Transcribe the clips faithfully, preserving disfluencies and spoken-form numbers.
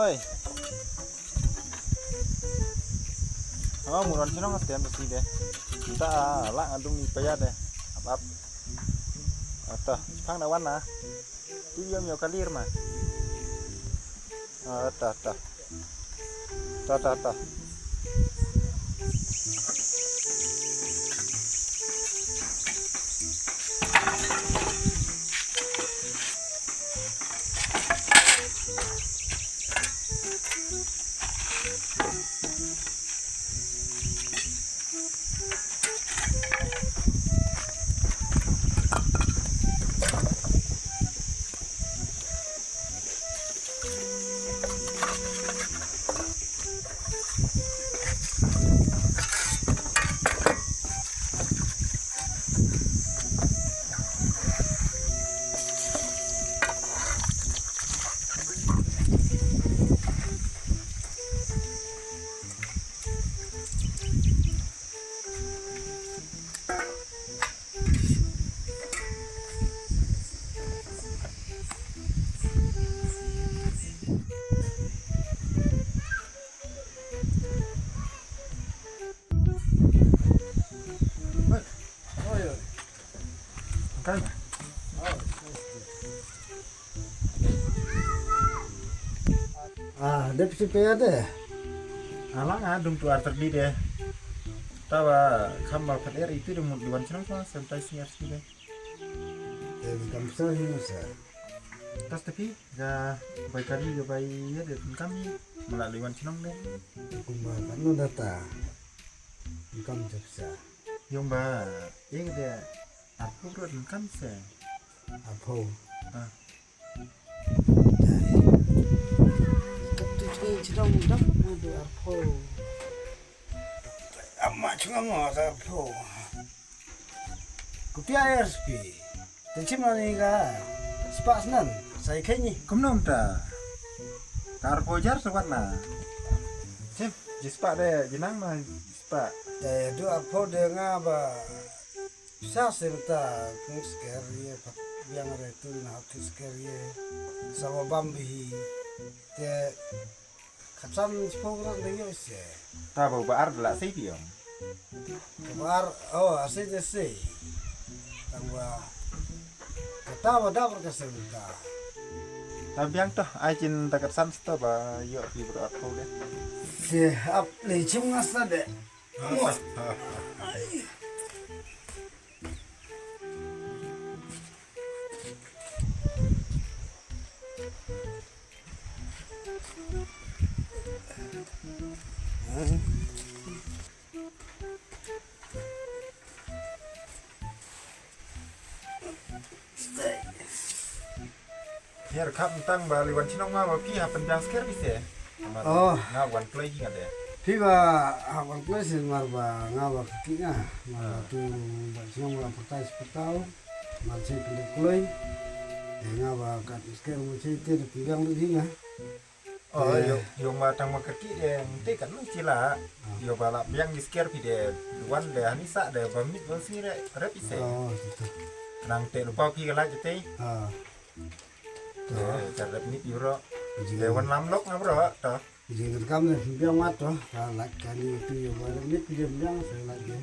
Oi. Oh, mut wan shnong stem besi de. Kita lah ngadung ni paya de. Ap ap. Ata, chipang na wan na. Tu yom yo kalir ma. Ata, ata. Ta ta ta. Ah, dep si pia de. Alang ah, dung tu arter di de. Tawa kham mal phat er itu de mut di wan chnong sa, santai senior si de. Em kam sa hi sa. Tas tapi ga bai kari ga bai ya de kam hi. Mala liwan chnong de. Kumba kan no data. Kam jep sa. Yong ba, ing de. Apu rot kam se. Apu. Ah. Katu chnong chnong dap madu apu. Ama chnong ma apu. Kutia R S P. Te chim na ni ka spah snan, sai khe ni. Kumno mynta? Ka arphew hajar sa wat na. Chim, ji spah de, ji nang na ji spah. Te du arphew de nga ba sa se mynta kung sker ye pat biang re tu na hap tu sker ye. Sa wa bam bihi. Te Khatsan spah gram dang ïoh se. Ta ba ba ar la sei pi ong. Ba ar, oh, asei te sei. Tang ba kata ba da ber ka sei ta. Ta biang to, ai chin ta khatsan sto ba ïoh pi ber ar ko de. Se ap le chim ngas ta de. Ai. Her khap tang ba li wan chnong ma ba phi ha pynbiang sker bise. Oh. Nga wan kloi hi nga de. Phi ba ha wan kloi sin mar ba nga ba ki nga. Mar ba tu ba chnong ba pyrtai pyrtau. Mar chi pynbiang kloi. Eh, nga ba kat sker mo chi te pynbiang lu hi nga. Oh, eh, yo, yo ma tang ma kati de, te kan lu chi la. Ah. Yo ba la biang di sker phi de, wan de hani sa de, ba mit wan si re, rep ise. Oh, gitu. Nang te lu pau phi ka la jete. Ah. Eh, tar rep mit euro. Jing. De wan lam lok nga bro, to. Jing kam de biang mat to. Ka la kan ni tu yo ba rep mit biang sa la de.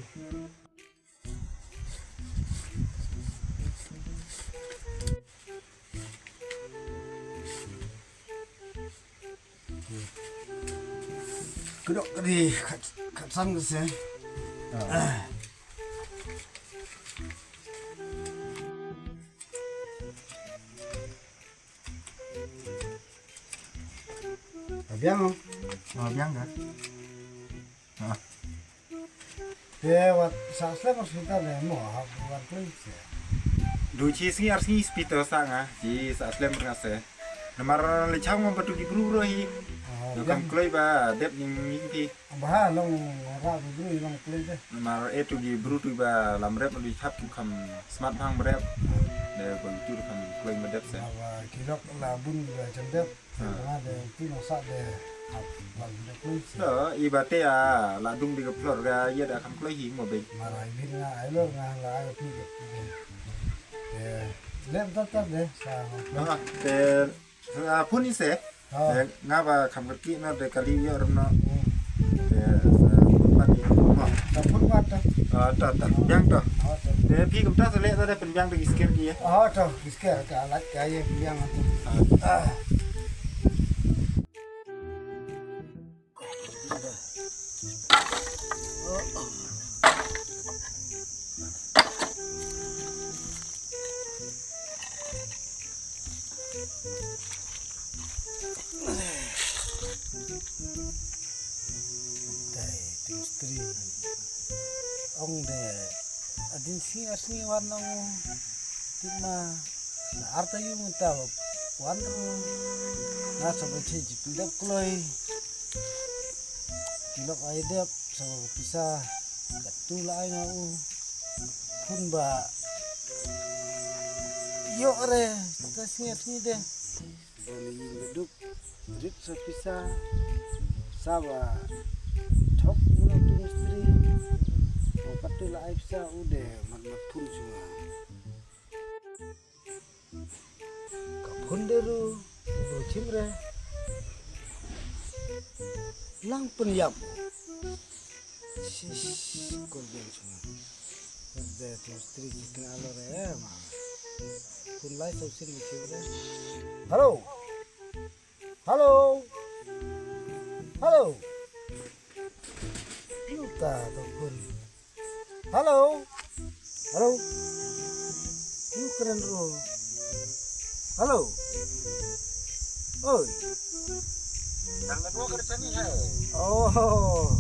Kedok tadi kat, kat san ke sini. Ah. Biang. Oh, biang kan? Ah. Te wat sa slem ar sita le mo ha wan kloi se. Du chi sngi ar sngi spito sa nga chi sa slem nga se. Namar le chang mo batu ki bru ro hi. Ah, du kam kloi ba dep ning ning ti. Ba ha long ra du bru long kloi de. Namar e tu ki bru tu ba lam rep du chap tu kam smat bang rep. De bang tu kam kloi ma dep se. Ba ki lok la bun ba chem dep. Nga de ti no sa de hap wan de kloi. So, i ba te a la dung di ka floor ka ye da kam kloi hi mo be. Marai bin nga ai lor nga la ai pi de. Te lem tat tat de sa. Ah, te, ah, pun i se. Ha. Te nga ba kham kyrkieh noh te kali ïoh ruh noh. Te sa phone pat ïa mo. Sa phone pat to. Ah, to, to. Biang to. Ah, to. Te phi kumta sa leh to te pynbiang te ki sker ki ïa. Ah, to. Ki sker ka lait ka ïa pynbiang to. Ah. Ah. Dai, tu mistri. Ong de. Adin sngi ar sngi wan ong. Tip ma. Na ar taïew mynta wan ruh. Nga sa ba che jipyndep kloi. Ki lok ai dep sa ba pisa. Katu la ai nga u. Phone ba. Ïoh re. Ta sngi ar sngi de. Ba na ïing ka duk rit sa pisa. Sa ba thok muna tu mistri. Ba katu la ai pisa u de mat mat phone shuwa. Ka phone de ru u chim re. Lang pynïap. Shish, kol biang shuwa. De tu mistri ki kena alo re ma. Phone lai sa u chim re. Hello. Hello. Hello. Yu ta to phone. Hello. Hello. Yu kren ro. Hello. Oi. Nang na dua kerja ni hai. Oh.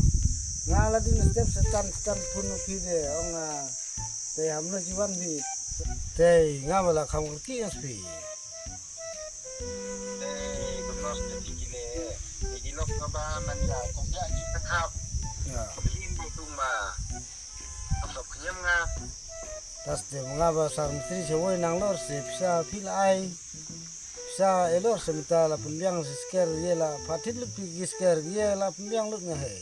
Nga la din step setan setan phone phi de. Ong ah. Te ham no jiwan phi. Te nga ba la kham kyrkieh phi. Te kumno sa ti kile. Te ki lok nga ba man ya kong ya ki ta khap. Ya. Lim ba tung ba. Asap khñiam nga. Tas te nga ba sar mistri se woi nang lor se pisa phi la ai. Pisa e lor se mynta la pynbiang se sker ye la phatit lut phi ki sker ye la pynbiang lut nga he.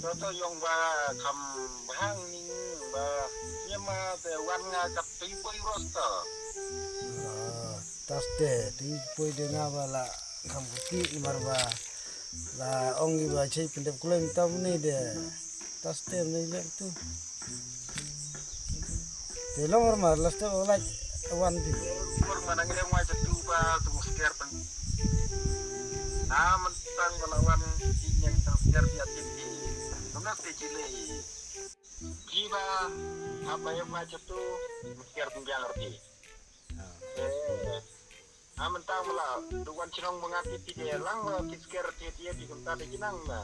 Toto yong ba kham bhang ning ba. Ye ma te wan nga kat tui poi ros to. Ah, tas te tui poi de nga ba la kham kyrkieh mar ba la ong i ba chei pyndep kloi mynta mne de. Tas te mne lek tu. Te long mar mar las te olaj wan di. Por mana ngi leng wai tu ba tu sker pen. Ah, mentang ba la wan ti nyeng tang sker dia ti ti. Nuna te chile. Kiba apa yang macam tu sker pembiang roti. Eh, ah, mentang mala dukan chinong mengapi ti dia lang mala ti sker ti dia di kenta de jinang na.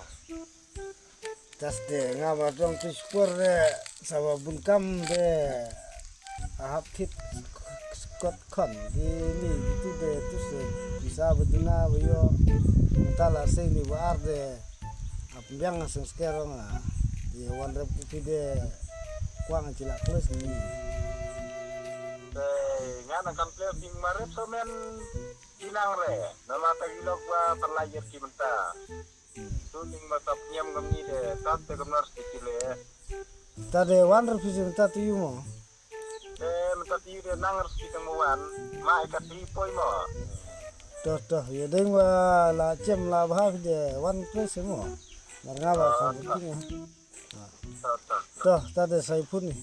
Tas de nga ba dong tu spor de saba bun kam de ahap thit skot khon di ni gitu de tu se bisa beduna ba yo. Mentala se ni ba ar de. Ap biang seng sker ong ah. Ye wan rep kupi de kwang chila kles ni. Te nga nang kan ples ding marep so men inang re. Nama ta gilok ba terlajir ki menta. Tu ning ma tap nyam ngam ni de tat te kamnar sti kile. Ta de wan rep si menta tu yumo. Eh, mynta ti de nang resi tang wan. Ma ka ti poi mo. Toh, toh, ya deng wa la chem la bha de wan place mo. Mar nga ba kham ti. Toh, toh. Toh, ta de sai phun ni.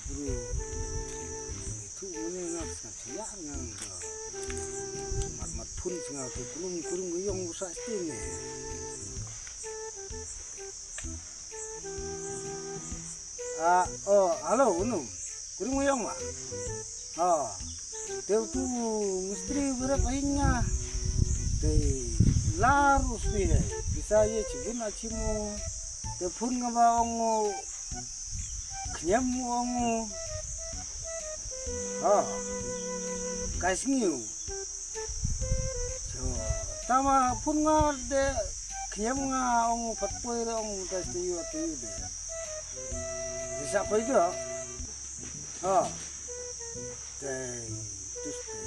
Bro. Tu ni nga sa ya nga. Mat mat phun nga tu kulum kulum yong sa stin ni. Ah, oh, hello, unu. Kuri mo yong ma. Oh. Te tu mistri berep aing nga. Te lar uspi he. Bisa ye chibun achimu. Te phun nga ba ongu. Khnyam ongu. Oh. Kai sngiu. So, tama phun nga de khñiam nga ong pat poi re ong ta stu yu tu yu de. Bisa poi do. Ha. Te, tus te.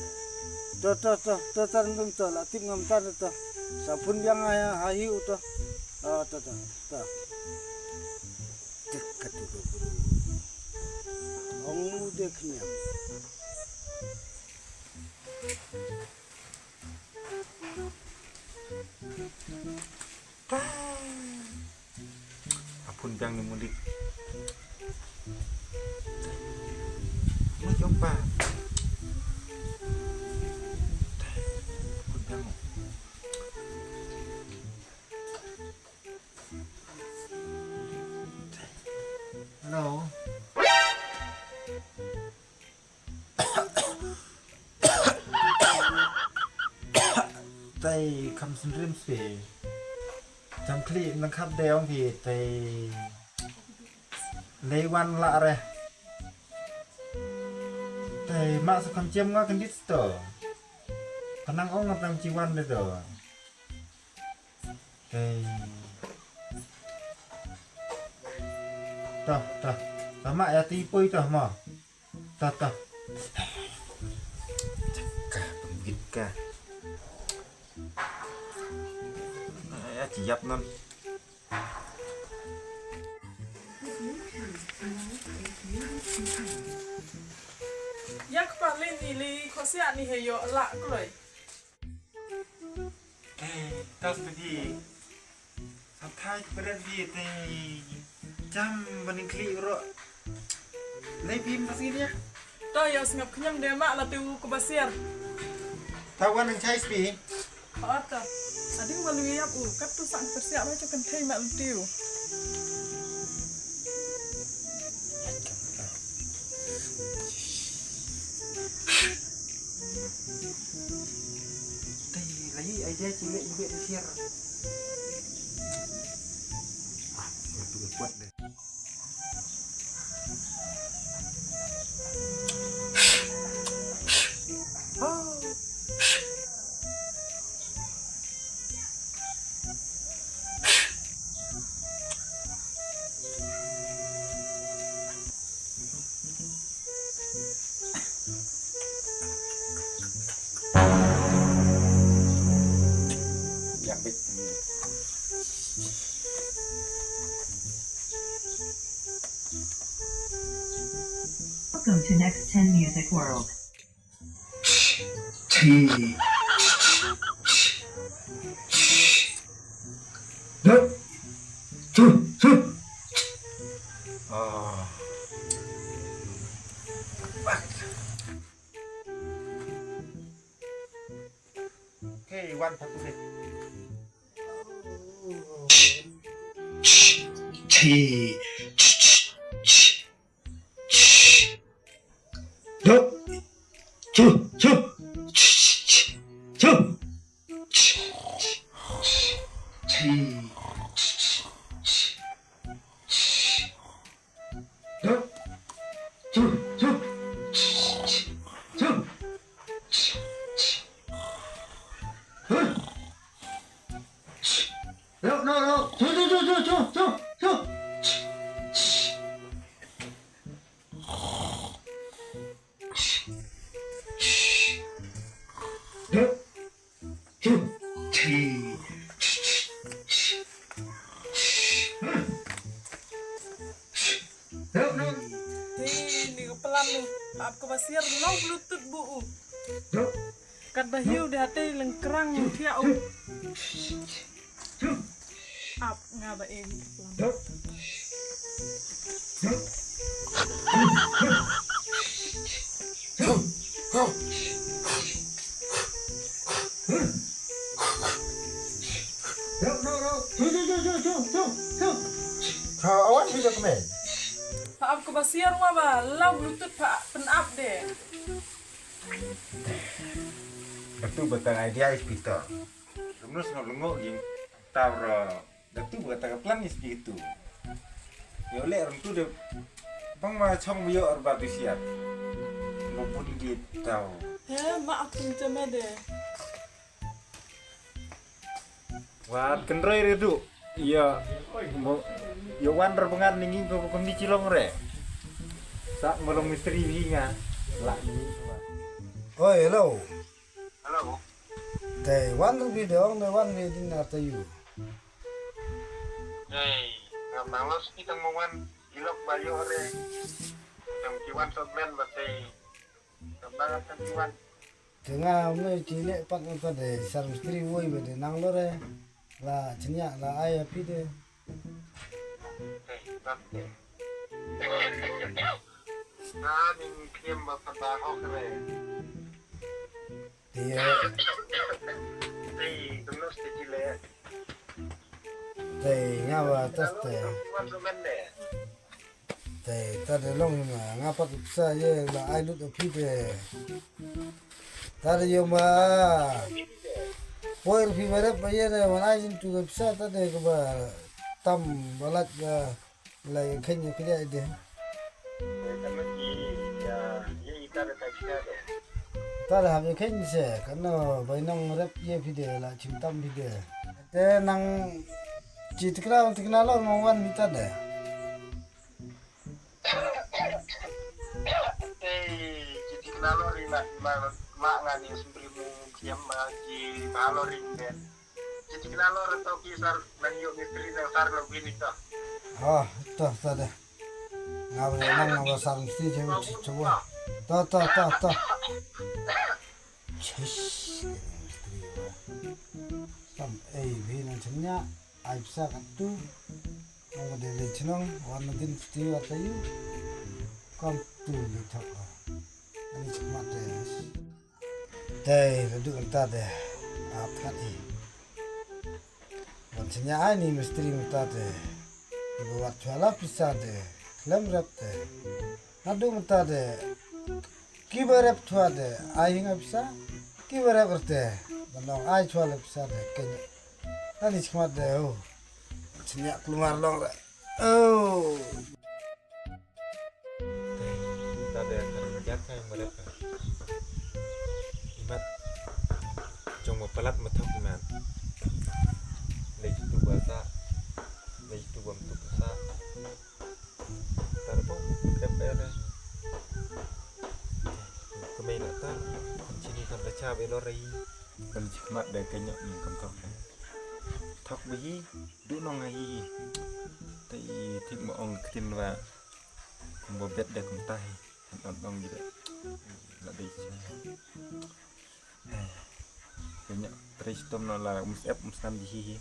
To, to, to, to, tar ndum to, la tip ngam tar to. Sa phun biang nga ha hi u to. Ha, to, to, to. Tek katu do guru. Ong u de khñiam. Mo jong pa. Kun dang. Hello. Tei kham synrim spi. Jam khlieh nang khap dei ong phi tei. Lei wan lah re. Tei ma sa kham chiam nga kan dit sto. Kanang ong nga tang chi wan de do. Tei. Toh, toh. Tama ya ti poi toh mo. Toh, toh. Ka pembit ka. Ya chi yap non. Yak pa lin ili khosia ni he yo la kloi. Tei, tas tu di. Sathai bret di tei. Jam baning kli ro. Lei pin pas ini ya. To ya sngap khnyam de ma la tu ku basiar. Tawan nang chai spi. Ata. Ading malu yap u kat tu sang tersiap ma chukan thei ma lu tiu. Tei lai ai dia chi le ibe di siar. Ah, itu kuat deh. Welcome to Next Ten Music World. Chi. Duh. Chu, chu. Oh. Okay, one for today. Chi. Chi. Duh. Chu, chu. Chu. Duh. Chu, chu. Chu. No, no, no. Chu, chu, chu. Duh. Chu. Chi. Duh, duh. Hei, ni ka plam ni. Ap ka basiar long bluetooth bu u. Duh. Kat ba hiu de hatei lengkrang thiah u. Ap nga ba eng. Awan sida kmen. Pha ap ka basiar wa ba lau bluetooth pha pyn ap de. Batu batang idea is pito. Rumnus ngam lengo ing. Tau ro. Datu ba kata ka plan ni spi tu. Yo le rum tu de bang ma chong bio arba bisiat. Mo pun di tau. He ma aku cama de. Wat kendrai re du. Ya mo yo wan rebengan ningi ko ko ni chilong re. Sa melong misteri hinga. La ni. Oi, hello. Hello. Te wan rubi de ong de wan re din na tayu. Ei, ngam nang los ki tang mong wan ilok ba yo re. Tang ki wan sok len ba te. Ngam nang tang ki wan. Te nga ne ki ne pat ne pat de sar mistri woi ba de nang lo re. La chenya la ai api de. Ei, Kat te. Ka ning kniam ba pata hok re. Te, Tei, tumnos te chile. Te, nga ba tas te. Wan lo men de. Te, ta de long ma, nga pat sa ye la ai lut phi te. Ta de yo ma. Poi phi ba rep ba ye ne, wan ai jin tu ba sa ta de ka ba tam ba lat ba. La ïa khein ïa phi de. Tara hap ïa khein se, kano ba nang rep ïa phi de la chim tam phi de. Te nang chi tikna tikna lor mong wan phi ta de. Te chi tikna lor ri ma ma ma nga ni sum pri mu kiam ma chi ba lor ri de. Kitu kina lor to ki sar nang yu mistri nang sar lo bini to. Oh, to, to de. Nga ba nang nga ba sar mistri je mi chi chuwa. To, to, to, to. Chish, mistri wa. Sam ei bi nang chenya, ai pisa kan tu. Nang de le chinong, wan na din mistri wa ta yu. Kam tu le thok. Ani chakmat de. Te, naduh mynta te, ap khat hi. Wan chynnia ai ni mistri mynta te. Iba wat chwa la pisa te, khlem rep te. Naduh mynta te, kiba rep chwa te, ai hi nga pisa. Kiba rep rte, ban long ai chwa la pisa te, kenya. Ani chakmat te, oh. Chynnia kulmar long re. Oh. Te, ta de kan majar kai mare ka. Imat jong ma palat ma thok iman. Le jitu ba sa, le jitu ba mtuk sa. Tar bo, kep ere. Kemai na tar, chini kan bacha belo rai. Kan chikmat de kenyok ni kan thok. Thok ba hi, du nong hi. Te i thik ma ong ktin ba. Kumba bet de kumta hi. Kan ong ong ji de. La dei chi. Kenya trei chitom no la mus ep mus nam ji hi hi.